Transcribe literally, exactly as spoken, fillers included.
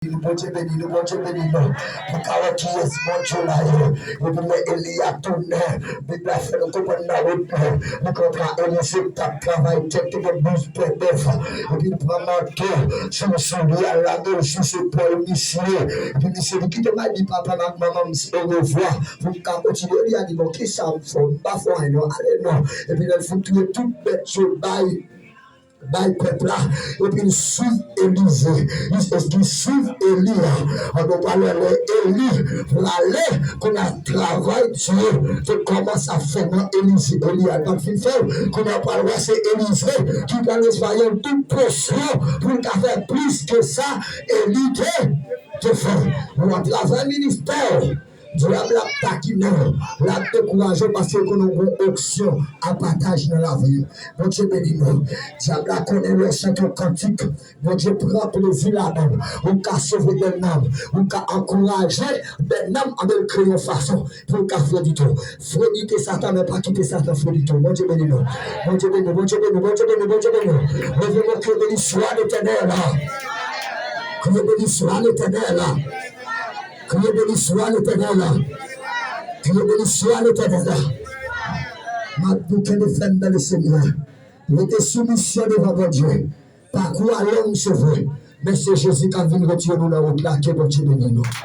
Bondye beni nou, Bondye beni nou. Pou ka wè kiyès Bondye la ye. Epi lè Eli a tounen, Bib la fè nou konprann nan wòt li. Li kontre Elize k t ap travay tè, te gen douz pè bèf. Epi li pran manto sou, sou li a, lage l sou zepòl misye. Epi misye di, kite m al di papa m ak manman m orevwa. Pou m ka kontinye. Eli a di, bon, kisa m fè w? M pa fè w anyen non, ale non. Epi lè l fin touye tout bèt yo bay bay pèp la, epi l swiv Elize. Li, li swiv Eli a. An nou pale lè Eli prale, kounye a travay Dye te kòmanse ap fè nan Elize. Eli a t ap fin fè l. Kounye a pral wè se Elize ki pral resevwa yon tout pòsyon pou l ka fè plis ke sa Eli te, te fè. Ou nan travay ministè w. Dyab la ap takinen w, l ap dekouraje w paske l konnen w gon onksyon a pataj nan lavi w. Bondye beni nou. Dyab la konnen lè w chante yon kantik, Bondye pran plezi ladan l. Ou ka sove dè nanm, ou ka ankouraje dè nanm, anben l kreye yon fason pou l ka fredi tou. Fredi ke Satan, men pa kite Satan fredi tou. Bondye beni nou. Bondye beni nou, Bondye beni nou, Bondye beni nou, Bondye beni nou. Leve men w, kriye, beni swa Letènèl. Kriye, beni swa Letènèl. Kriye, beni swa Letènèl. Kriye, beni swa Letènèl. M ap di, kenbe fèm nan Lesenyè. Rete sou misyon devan Bondye. Pakou a long, se vre, men se Jezi k ap vin retire nou nan wout la. Ke Bondye beni nou.